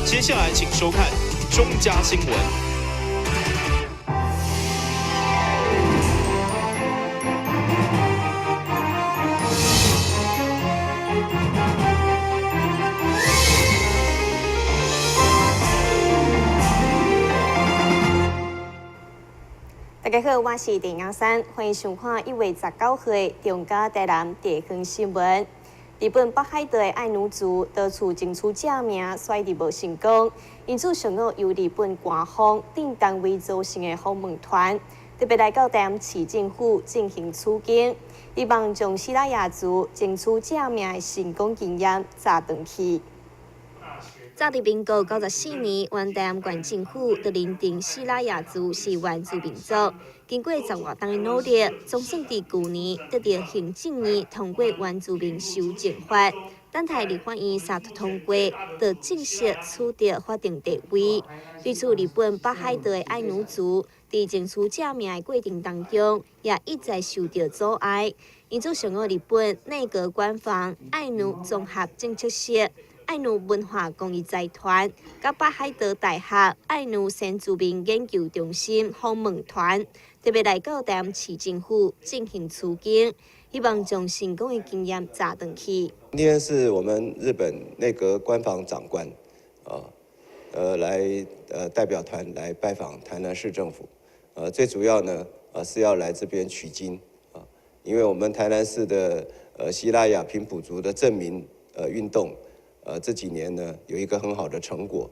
接下來請收看中嘉新聞。大家好，我是鄭雅珊，歡迎收看1月19號的中嘉台南地方新聞。日本北海道的愛奴族多處爭取正名，煞佇無成功，因此上午由日本官方等單位組成的訪問團，特別來到台南市政府進行取經，希望將西拉雅族爭取正名的成功經驗載轉去。早佇民國94年，原台南縣政府就認定西拉雅族是原住民族。經過十外冬的努力，總算佇舊年得著行政院通過原住民修正法，等待立法院三讀通過，就正式取得法定地位。對此，日本北海道的愛奴族佇爭取正名的過程當中，也一再受著阻礙。因此，上午日本內閣官房愛奴綜合政策室、愛奴文化公益財團、佮北海道大學愛奴先住民研究中心訪問團，特別來到台南市政府進行取經，希望將成功的經驗載轉去。今天是我們日本內閣官房長官，啊，來代表團來拜訪台南市政府，最主要呢，是要來這邊取經，啊，因為我們台南市的西拉雅平埔族的正名運動。這幾年呢，有一個很好的成果。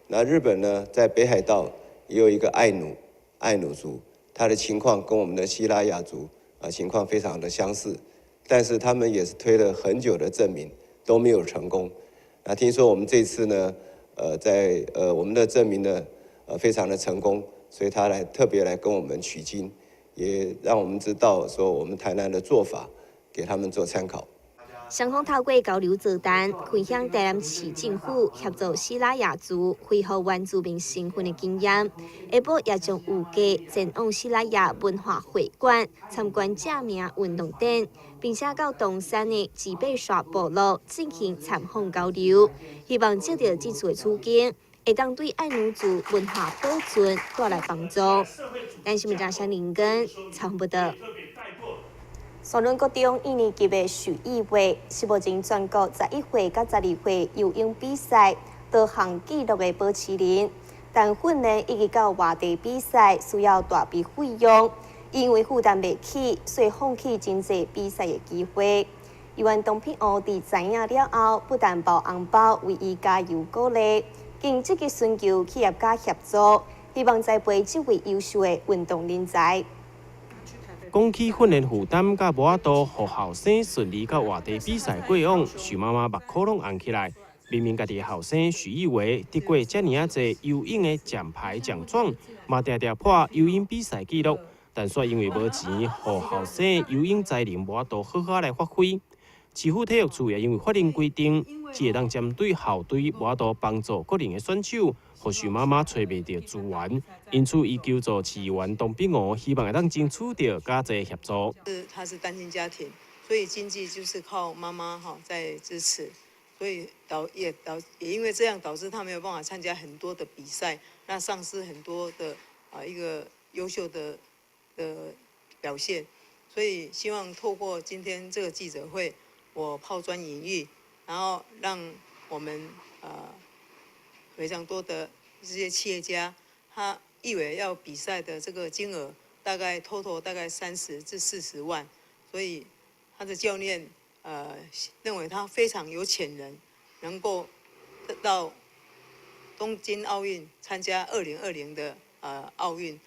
那日本呢，在北海道也有一個愛奴愛奴族，他的情況跟我們的西拉雅族啊情況非常的相似，但是他們也是推了很久的正名都沒有成功。那聽說我們這次呢，在我們的正名呢，非常的成功，所以他來特別來跟我們取經，也讓我們知道說我們台南的做法，給他們做參考。雙方透過交流座談，分享台南市政府協助西拉雅族恢復原住民身份的經驗。下晡也將有計前往西拉雅文化會館參觀正名運動展，並且到東山的脊背山部落進行參訪交流，希望藉著這次的取經，會當對愛奴族文化保存帶來幫助。咱新聞記者林根採訪報導。雙輪國中一年級的許義偉，是目前全國11歲佮12歲游泳比賽多項紀錄的保持人，但訓練以及到外地比賽需要大筆費用，因為負擔袂起，所以放棄真濟比賽的機會。議員董必娥佇知影了後，不但包紅包為伊加油鼓勵，更積極尋求企業家協助，希望栽培這位優秀的運動人才。講起訓練負擔佮無法度，予後生順利到外地比賽過往，許媽媽目箍攏紅起來。明明家己的後生許義偉得過遮爾仔濟游泳的獎牌獎狀，嘛定定破游泳比賽紀錄，但煞因為無錢，予後生游泳才能無法度好好來發揮。市府體育處也因為法令規定，只會當針對校隊，無法度幫助個人的選手，予許媽媽揣袂著資源，因此伊求助市議員董必娥，希望會當爭取著較濟協助。是，他是單親家庭，所以經濟就是靠媽媽哈在支持，所以導也導也因為這樣導致他沒有辦法參加很多的比賽，那喪失很多的啊一個優秀的表現，所以希望透過今天這個記者會，我拋磚引玉，然後讓我們非常多的這些企業家，他義偉要比賽的這個金額大概 total 大概30至40萬，所以他的教練認為他非常有潛能，能夠到東京奧運參加2020的奧運，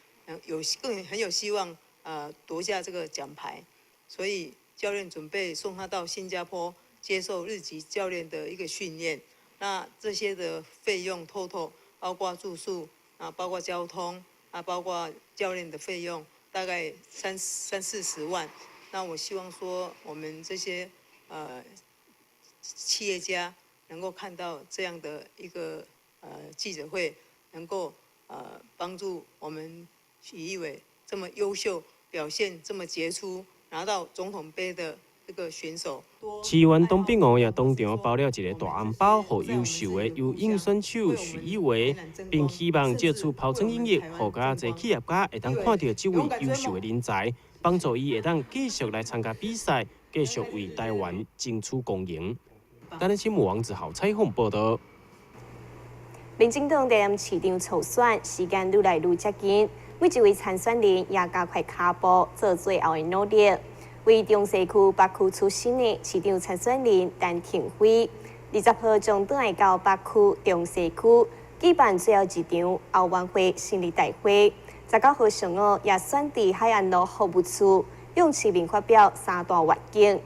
有更很有希望奪下這個獎牌，所以教練準備送他到新加坡接受日籍教練的一個訓練，那這些的費用 total 包括住宿啊，包括交通啊，包括教練的費用，大概三四十萬。那我希望說，我們這些企業家能夠看到這樣的一個記者會，能夠幫助我們許義偉這麼優秀、表現這麼傑出，拿到總統盃的這個選手。市議員董必娥也當場包了一个大紅包，予優秀的游泳選手許以維，並希望藉此拋磚引玉，予較濟企業家會當看著這位優秀的人才，幫助伊會當繼續來參加比賽，繼續為台灣爭取光榮。台南新聞王子豪採訪報導。民進黨台南市長初選時間愈來愈接近，每一位參選人也加快跤步做最後的努力。為中西區北區出身的市長參選人陳亭妃，20號將轉來到北區中西區舉辦最後一場後援會成立大會。19號上午也選佇海岸路服務處向市民發表三大願景。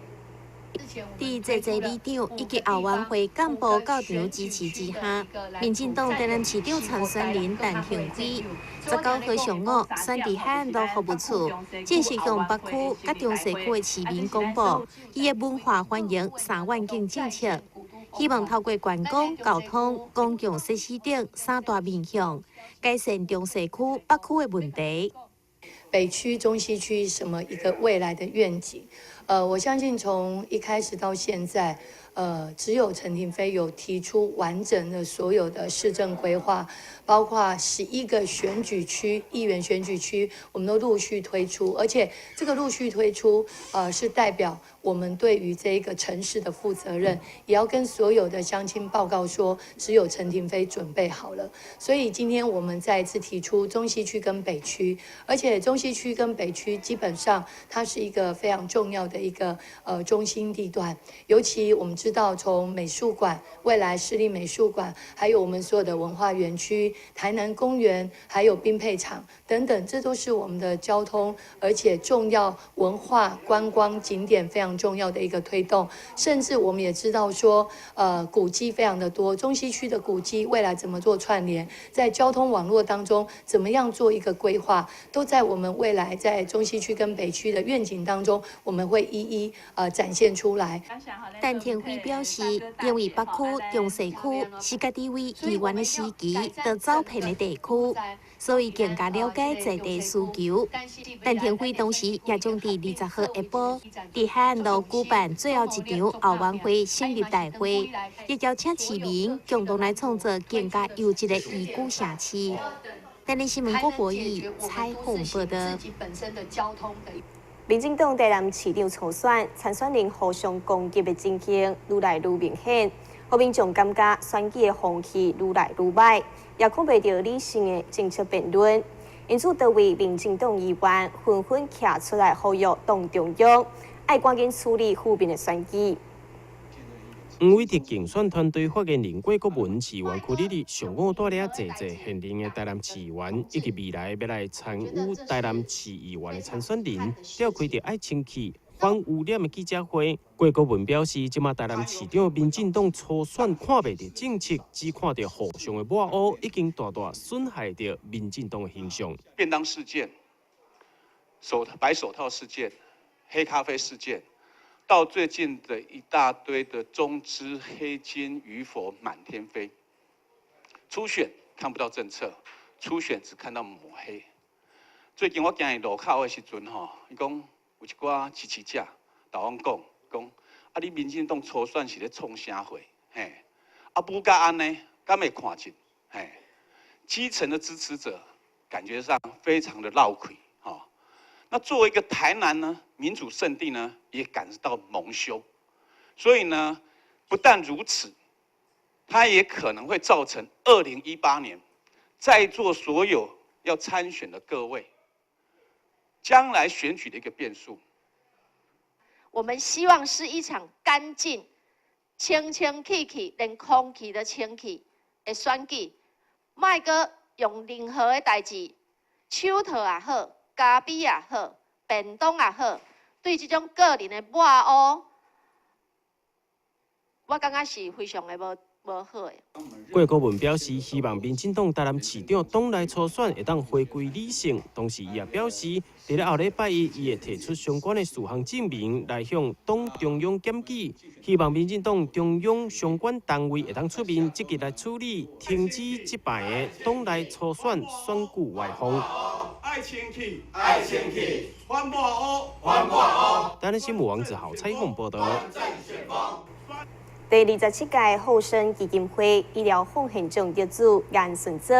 佇濟濟里長以及後援會幹部到場支持之下，民進黨台南市長參選人陳亭妃19號上午選佇海岸路服務處，正式向北區佮中西區的市民公布伊的文化繁榮三願景政策，希望透過觀光、交通、公共設施等三大面向，改善中西區、北區的問題。北區、中西區什麼一個未來的願景？我相信從一開始到現在，只有陳亭妃有提出完整的所有的市政規劃，包括11個選舉區、議員選舉區，我們都陸續推出，而且這個陸續推出，是代表我們對於這個城市的負責任，也要跟所有的鄉親報告說，只有陳亭妃準備好了。所以今天我們再一次提出中西區跟北區，而且中西區跟北區基本上它是一個非常重要的一個中心地段，尤其我們知道從美術館、未來市立美術館，還有我們所有的文化園區、台南公園，還有兵配場等等，這都是我們的交通，而且重要文化觀光景點非常重要的一個推動。甚至我們也知道說，古蹟非常的多，中西區的古蹟未來怎麼做串聯，在交通網絡當中怎麼樣做一個規劃，都在我們未來在中西區跟北區的願景當中，我們會一一展現出來。陳亭妃表示，因為北區、中西區是家己為議員的時期都走遍的地區，所以更加了解在地需求。陳亭妃同時也將佇20號下晡，佇海岸路舉辦最後一場後援會成立大會，也邀請市民共同來創造更加優質的宜居城市。台南新聞郭博義採訪報導。民進黨台南市長初選參選人互相攻擊的情形愈來愈明顯，予民眾感覺選舉的風氣愈來愈䆀，也看袂著理性的政策辯論。因此，多位民進黨議員紛紛徛出來呼籲黨中央，愛趕緊處理負面的選舉。黃偉哲競選團隊發言人郭國文市議員區里里上午帶領濟濟現任的台南市議員以及未來欲來參與台南市議員的參選人，召開著愛清氣反污染的記者會。郭國文表示，這馬台南市長民進黨初選看袂著政策，只看著互相的抹烏，已經大大損害著民進黨的形象。便當事件、白手套事件、黑咖啡事件，到最近的一大堆的中資黑金與否滿天飛，初選看不到政策，初選只看到抹黑。最近我行佇路口的時陣吼，伊講有一寡支持者，豆阮講講，啊你民進黨初選是咧創啥貨？嘿，啊不甲按呢，敢會看見？嘿，基層的支持者感覺上非常的落氣，吼。那作為一個台南呢民主聖地呢，也感到蒙羞。所以呢，不但如此，它也可能會造成2018年在座所有要參選的各位，將來選舉的一個變數。我們希望是一場乾淨、清清氣氣，連空氣都清氣的選舉，莫閣用任何的代誌，手套也好，咖啡也好，便當也好，對這種個人的抹烏，我感覺是非常的無好的。郭國文表示，希望民進黨台南市長黨內初選會當回歸理性，同時伊也表示，佇咧後禮拜一，伊會提出相關的事項證明來向黨中央檢舉，希望民進黨中央相關單位會當出面積極來處理，停止這擺的黨內初選選舉歪風。愛清氣，愛清氣，環保烏，環保烏。台南新聞王子豪採訪報導。第27屆厚生基金會醫療奉獻獎得主顏順祖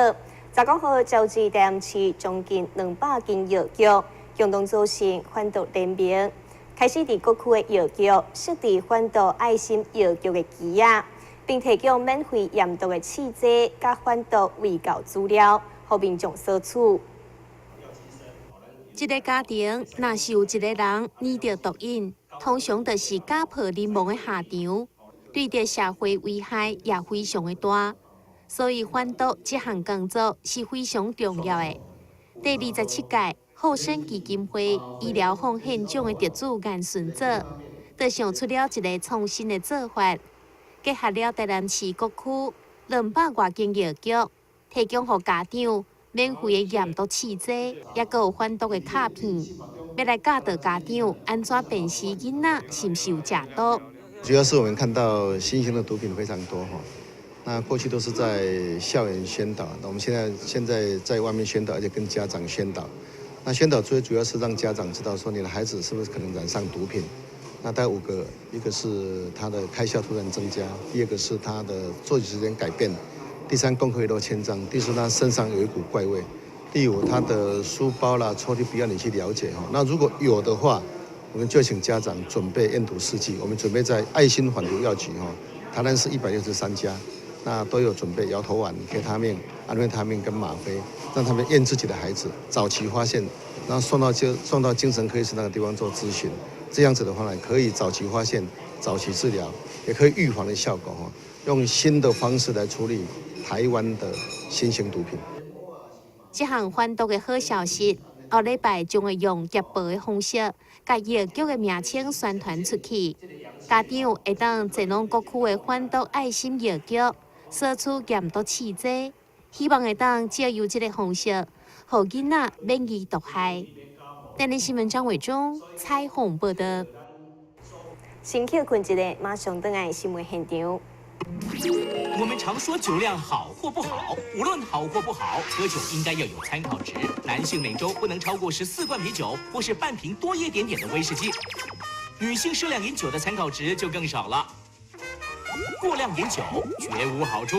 ，19號召集台南市將近200間藥局，共同組成反毒聯盟，開始佇各區的藥局設置反毒愛心藥局的旗仔，並提供免費驗毒的試劑佮反毒衛教資料，予民眾索取。一个家庭若是有一个人染著毒癮，通常就是家破人亡的下場，對著社會危害也非常的大。所以反毒這項工作是非常重要的。第27屆厚生基金會醫療奉獻獎的得主顏順祖，就想出了一個創新的做法，結合了台南市各區200外間藥局，提供予家長免費的驗毒試劑，抑閣有反毒的卡片，欲來教導家長按怎辨識囡仔是毋是有食毒。主要是我們看到新型的毒品非常多哈，那過去都是在校園宣導，那我們現在在外面宣導，而且跟家長宣導。那宣導最主要是讓家長知道說你的孩子是不是可能染上毒品。那大概5個，一個是他的開銷突然增加，第二個是他的作息時間改變。第三，功課一落千丈；第四，他身上有一股怪味；第五，他的書包啦、抽屜不要你去了解哈。那如果有的話，我們就請家長準備驗毒試劑。我們準備在愛心反毒藥局哈，台南市163家，那都有準備搖頭丸、K 他命、安非他命跟嗎啡，讓他們驗自己的孩子，早期發現，然後送到精神科醫師那個地方做諮詢。這樣子的話呢，可以早期發現、早期治療，也可以預防的效果哈。用新的方式來處理台灣的新型毒品。這項反毒的好消息，後禮拜將會用捷報的方式，共藥局的名稱宣傳出去。家長會當前往各區的反毒愛心藥局索取驗毒試劑，希望會當藉由這个方式，予囡仔免於毒害。電視新聞張偉忠採訪報導。先歇睏一下，馬上轉來新聞現場。我們常說酒量好或不好，無論好或不好，喝酒應該要有參考值。男性每週不能超過14罐啤酒，或是半瓶多一點點的威士忌。女性適量飲酒的參考值就更少了。過量飲酒絕無好處。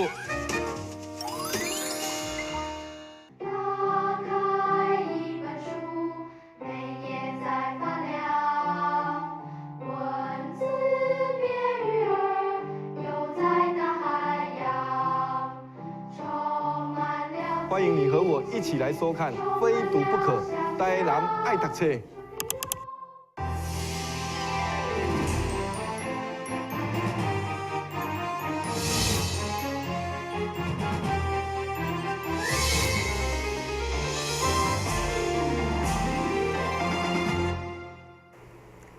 歡迎你和我一起來收看《非讀不可》，台南愛讀冊。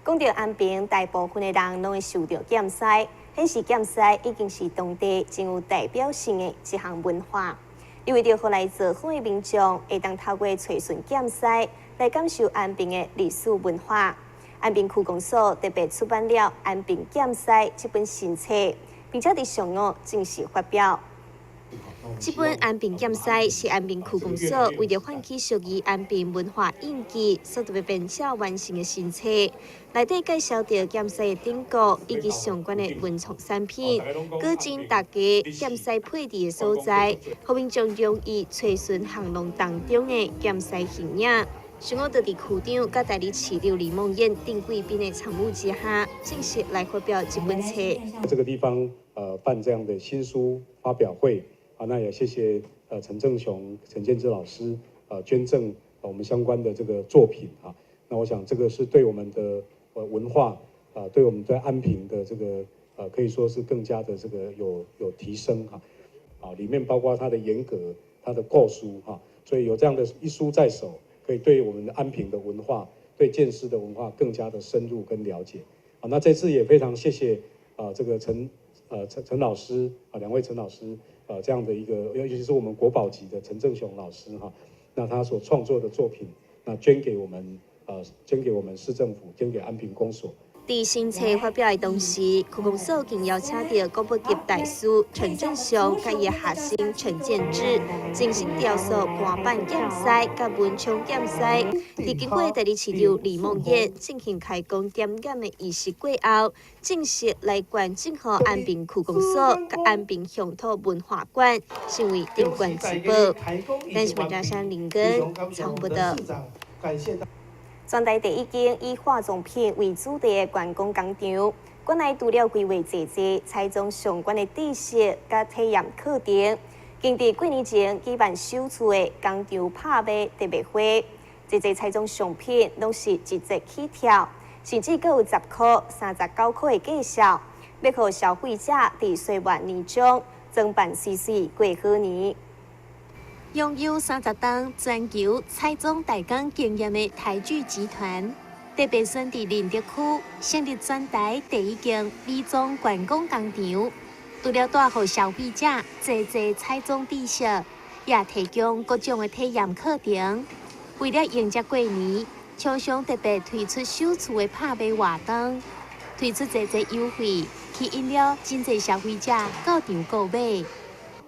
講到安平，大部分的人攏會受著劍獅，顯示劍獅已經是當地真有代表性的一項文化。伊為著予來造訪的民眾，會當透過揣順劍獅來感受安平的歷史文化。安平區公所特別出版了《安平劍獅》這本新冊，並且佇上午正式發表。這本《安平劍獅》是安平區公所為著喚起屬於安平文化印記所特別編寫完成的新冊，內底介紹著劍獅的典故以及相關的文創產品，閣請大家劍獅配置的所在，予民眾容易揣尋巷弄當中的劍獅形影。上午就佇區長佮代理市長李孟諺等貴賓的參與之下，正式來發表這本冊。這個地方辦這樣的新書發表會。啊，那也謝謝陳正雄、陳建之老師捐贈我們相關的這個作品啊。那我想這個是對我們的文化啊，對我們在安平的這個可以說是更加的這個有提升哈。啊，裡面包括它的沿革、它的故事哈，所以有這樣的一書在手，可以對我們的安平的文化、對劍獅的文化更加的深入跟了解。啊，那這次也非常謝謝啊這個陳老師啊，兩位陳老師。這樣的一個，尤其是我們國寶級的陳正雄老師哈，那他所創作的作品，那捐給我們，捐給我們市政府，捐給安平公所。佇新冊發表的同時，區公所更邀請著國寶級大師陳正雄佮伊的學生陳建志，精心雕塑乾板劍獅佮文昌劍獅。佇經過台南市長李孟諺進行開工點驗的儀式過後，正式來捐贈予安平區公所佮安平鄉土文化館，成為鎮館之寶。咱是麥家山林根採訪報導。全台第一間以化妝品為主題的觀光工廠，館內除了規劃濟濟彩妝相關的知識佮體驗課程，更佇幾年前舉辦首次的工廠拍賣特賣會，濟濟彩妝商品攏是一折起跳，甚至閣有10箍、39箍的介紹，欲予消費者佇歲末年終裝扮媠媠過好年。擁有30冬全球彩妝代工經驗的台聚集團，特別選佇仁德區成立全台第一間美妝觀光工廠，除了帶予消費者濟濟彩妝知識，也提供各種的體驗課程。為了迎接過年，廠商特別推出首次的拍賣活動，推出濟濟優惠，吸引了真濟消費者到場購買。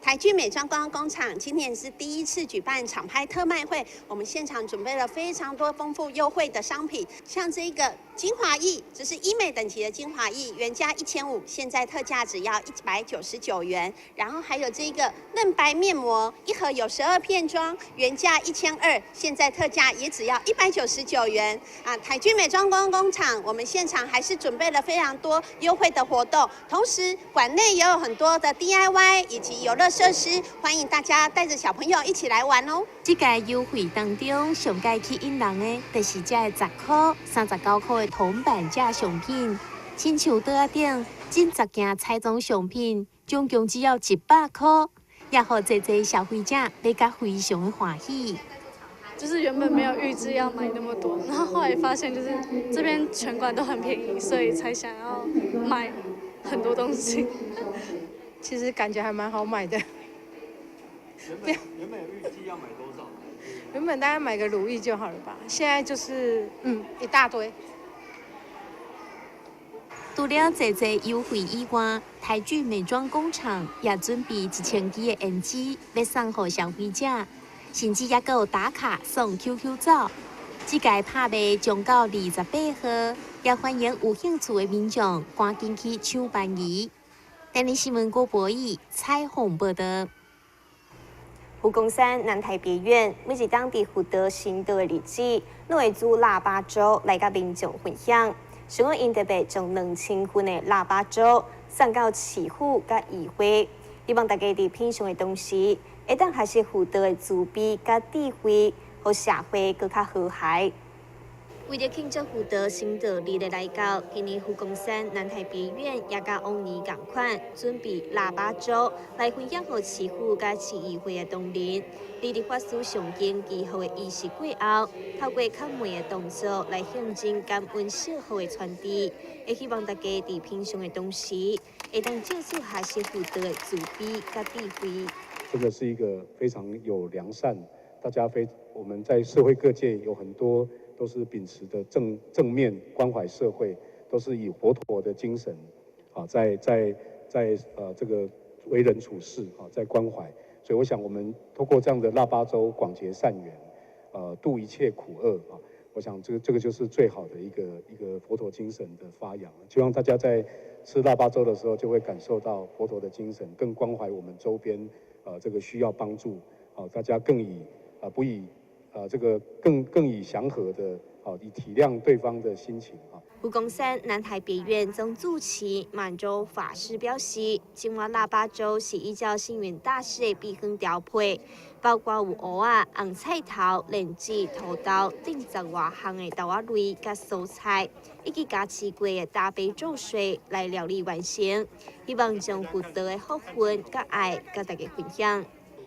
台聚美妝觀光工廠今年是第一次舉辦廠拍特賣會，我們現場準備了非常多豐富優惠的商品，像這個精華液，這是醫美等級的精華液，原價1500，現在特價只要199元。然後還有這個嫩白面膜，一盒有12片裝，原價1200，現在特價也只要199元。啊，台聚美妝觀光工廠，我們現場還是準備了非常多優惠的活動，同時館內也有很多的 DIY 以及遊樂設施，歡迎大家帶着小朋友一起來玩哦。這屆優惠當中，上蓋吸引人的，就是這10箍、39箍的銅板價商品，親像桌仔頂近10件彩妝商品，總共只要100箍，也予濟濟消費者買甲非常的歡喜。就是原本沒有預計要買那麼多，然後後來發現就是這邊全館都很便宜，所以才想要買很多東西。其實感覺還蠻好買的。原本有預計要買多少？原本大概買個乳液就好了吧，現在就是一大堆。除了濟濟優惠以外，台聚美妝工廠也準備1000支的胭脂欲送予消費者，甚至也閣有打卡送 QQ 皂。這屆拍賣將到28號，也歡迎有興趣的民眾趕緊去搶便宜。電視新聞郭博義採訪報導。佛光山南台別院每一冬佇福德成道的日子，攏會煮臘肉粥來佮民眾分享。上午𪜶特別將2000份的臘肉粥送到市府佮議會，希望大家佇品嘗的同時，會當學習佛陀的慈悲佮智慧，予社會閣較和諧。為著慶祝福德成道日的來到，今年佛光山南台別院也佮往年仝款，準備臘肉粥來分享予市府佮市議會的同仁。佇法師誦經祈福的儀式過後，透過叩門的動作來象徵感恩惜福的傳遞，會希望大家佇品嘗的同時，會當藉此學習佛陀的慈悲佮智慧。真的是一個非常有良善，大家非我們在社會各界有很多都是秉持的正面關懷社會，都是以佛陀的精神，啊，在這個為人處事啊，在關懷。所以我想，我們透過這樣的臘肉粥廣結善緣，度一切苦厄啊。我想這個就是最好的一個佛陀精神的發揚。希望大家在吃臘肉粥的時候，就會感受到佛陀的精神，更關懷我們周邊這個需要幫助，啊，大家更以啊不以啊這個更以祥和的啊，以體諒對方的心情啊。佛光山南台別院總住持滿洲法師表示，這碗臘肉粥是依照星雲大師的秘方調配，包括有蚵仔、紅菜頭、蓮子、土豆等10外項的豆仔類佮蔬菜，以及加持過的大悲咒水來料理完成。希望將佛陀的福分佮愛佮大家分享。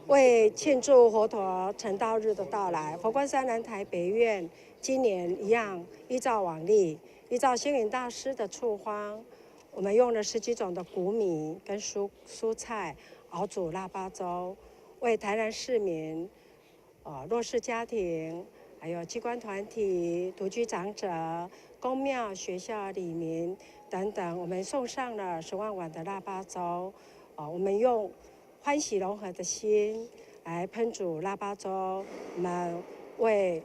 為慶祝佛陀成道日的到來，佛光山南台別院今年一樣依照往例，依照星雲大師的處方，我們用了十幾種的穀米跟蔬菜熬煮臘肉粥，為台南市民、弱勢家庭、還有機關團體、獨居長者、宫庙、学校、里民等等，我们送上了10万碗的腊八粥。啊，我们用欢喜融合的心来烹煮腊八粥，我们为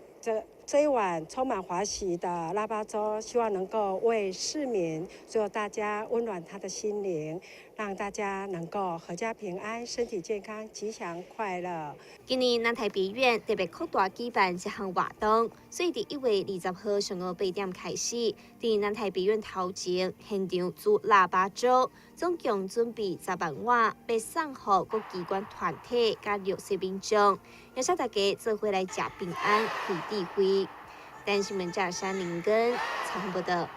这一碗充满欢喜的腊八粥，希望能够为市民所有大家溫暖他的心靈，讓大家能夠闔家平安、身體健康、吉祥快樂。今年南台北院特別擴大舉辦這項活動，所以佇1月20號上午8點開始，佇南台北院頭前現場煮臘八粥，總共準備10萬碗，欲送予各機關團體佮弱勢民眾，邀請大家做伙來食平安、開智慧。台新聞記者林根採訪報道。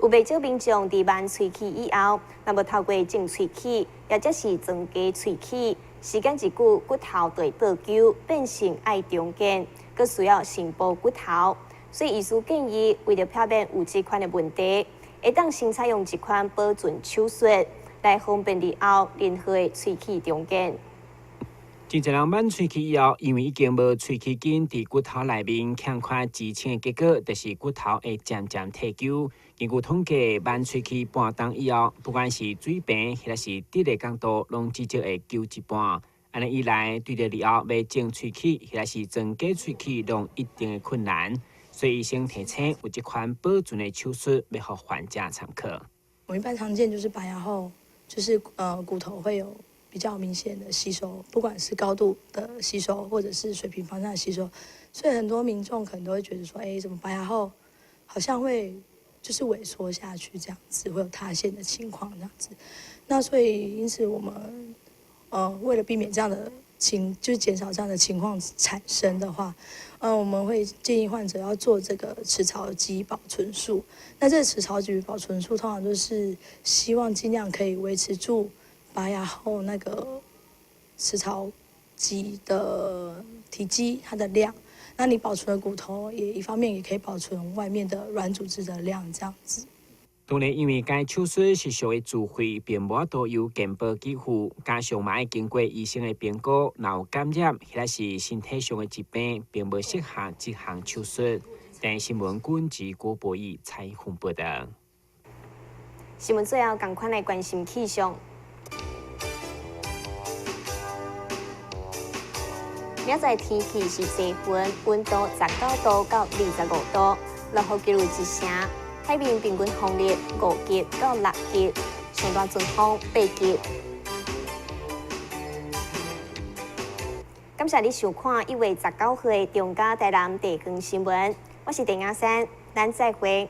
有袂少民眾佇剜喙齒以後，若無透過種喙齒，抑者是裝假喙齒，時間一久，骨頭就會倒勼，變成愛重建，閣需要修補骨頭。所以醫師建議，為著避免有這款的問題，會當先採用一款保存手術，來方便日後任何的喙齒重建。真濟人剜喙齒以後，因為已經無喙齒筋佇骨頭內面欠缺支撐的結果，就是骨頭會漸漸退勼。根據統計，剜喙齒半冬以後，不管是水平抑是直的角度，攏至少會勼一半。按呢一來，對著日後欲種喙齒抑是裝假喙齒，攏有一定的困難。所以醫生提醒，有這款保存的手術，欲予患者參考。我們一般常見就是拔牙後，就是骨頭會有比較明顯的吸收，不管是高度的吸收，或者是水平方向的吸收，所以很多民眾可能都會覺得說，欸，怎麼拔牙後好像會就是萎縮下去這樣子，會有塌陷的情況這樣子。那所以因此我們為了避免這樣的就是減少這樣的情況產生的話，我們會建議患者要做這個齒槽肌保存術。那這個齒槽肌保存術通常都是希望盡量可以維持住拔牙後那個齒槽肌的體積，它的量。那你保存的骨頭也一方面也可以保存外面的軟組織的量，這樣子。當然，因為該手術是屬於自費，並無法度由健保給付，加上嘛愛經過醫生的評估，若有感染抑是身體上的疾病，並無適合這項手術。台新聞軍之郭博義採訪報道。新聞最後，仝款來關心氣象。明仔載天氣是多雲，溫度19度到25度，落雨幾率1成。海面平均風力5級到6級，上大陣風8級。感謝你收看1月19號的中嘉台南地方新聞，我是鄭亞珊，咱再會。